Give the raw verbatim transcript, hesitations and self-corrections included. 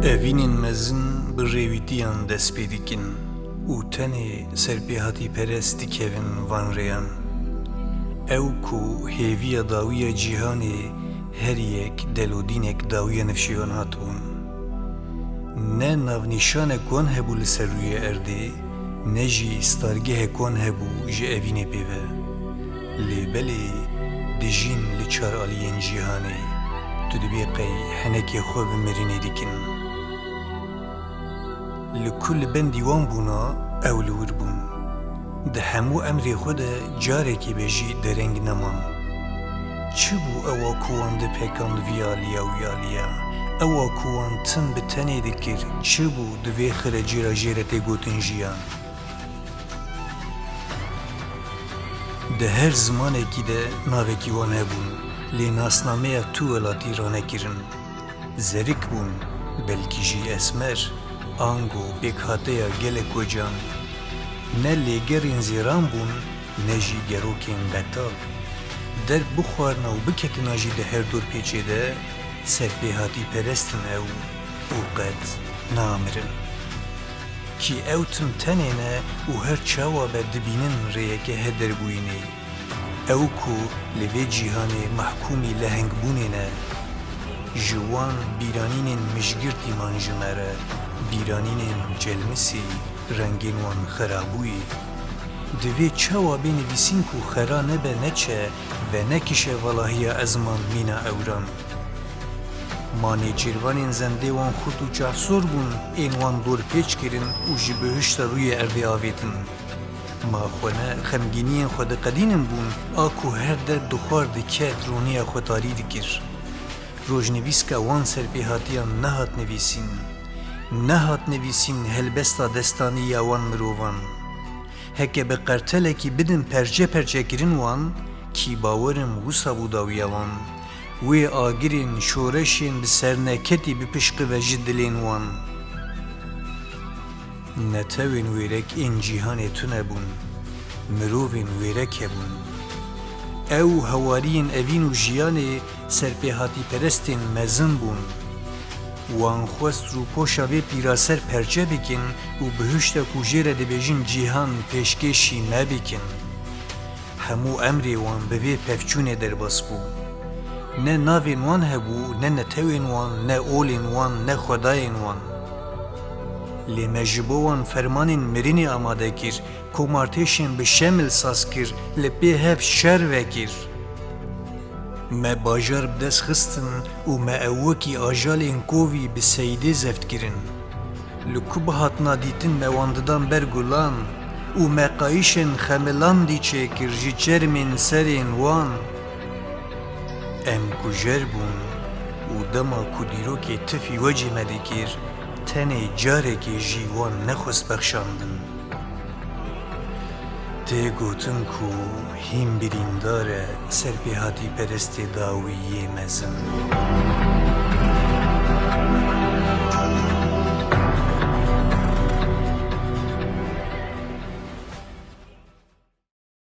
Evînên mezin bi rêwîtiyan dest pê dikin û tenê serpêhatîperest dikevin van rêyan. Ew ku hêviya dawî ya cîhanê her yek delodînek dawî ya nifşê wan hatibûn. Ne navnîşanek wan hebû li ser rûyê erdê, ne jî stargehek wan hebû ji evînê pê ve. Lê belê dijîn li çar aliyên cîhanê, tu dibê qey henekê xwe bi mirinê dikin. Li ku li bendî wan bûna, ew li wir bûn. Di hemû emrê xwe de carekê be jî dereng neman. Çi bû ewa ku wan dipekand vî aliya wî aliya? Ewa ku wan tim bi tenê dikir, çi bû di vê xirecê re jê re tê gotin jiyan? Di her zimanekî de navekî wan hebûn, lê nasnameya tu welatî ranekirin. Zerik bûn, belkî jî esmer, ango pêkhateya gelek wecan. Ne lêgerên zêran bûn, ne jî gerokên qetal. Derb bixwarina û biketina jî di her dorpêçê de, serpêhatîperest in ew û qet namirin. Kî ew tim tenê ne û her çawa be dibînin rêyeke hederbûyînê. Ew ku li vê cîhanê mehkûmî lehengbûnê ne. Ji wan bîranînên mijgirtî man ji me re, bîranînên celmisî, rengên wan xerabûyî. Divê çawa bê nivîsîn ku xera nebe neçe, venekişe valahiya ezman mîna ewran. Ma nêçîrvanên zendê wan xurt û çavsor bûn, ên wan dorpêç kirin û ji bihişta rûyê erdê avêtin. Ma xwe ne xemgîniyên xwe diqedînin bûn, a ku her derb dixwar diket, rûniya xwe tarî dikir. Rojnivîska wan serpêhatiyan nehat nivîsîn. Nehat nivîsîn helbesta destanî ya wan mirovan. Heke bi qertelekî bidin perçe perçe kirin wan, kî bawerim wisa bû dawiya wan. Wê agirên şoreşên bi serneketî bipişqive ji dilên wan. Netewên wêrek ên cîhanê tune bûn, mirovên wêrek hebûn. Ew hewariyên evîn û jiyanê serpêhatîperestên mezin bûn. Wan xwest rûpoşa vê pîraser perçe bikin û bihuşta ku jê re dibêjin cîhan pêşkêşî me bikin. Hemû emrê wan bi vê pevçûnê derbas bû. Ne navên wan hebû, ne netewên wan, ne olên wan, ne xwedayên wan. Lê me ji bo wan fermanên mirinê amade kir, komartêşên bi şemil saz kir, li pê hev şer vekir. Me bajar bi dest xistin û me ew wekî ajalên kovî bi seydê zeft kirin. Li ku bihatina dîtin me wan didan ber gulan û me qayîşên xemilandî çêkir ji çermên serên wan. Em kujer bûn û dema ku dîrokê tifî wecî me dikir, tenê carekê jî wan nexwest bexşandin. Tê gotin ku hîn birîndar e serpêhatîperestê dawî yê mezin.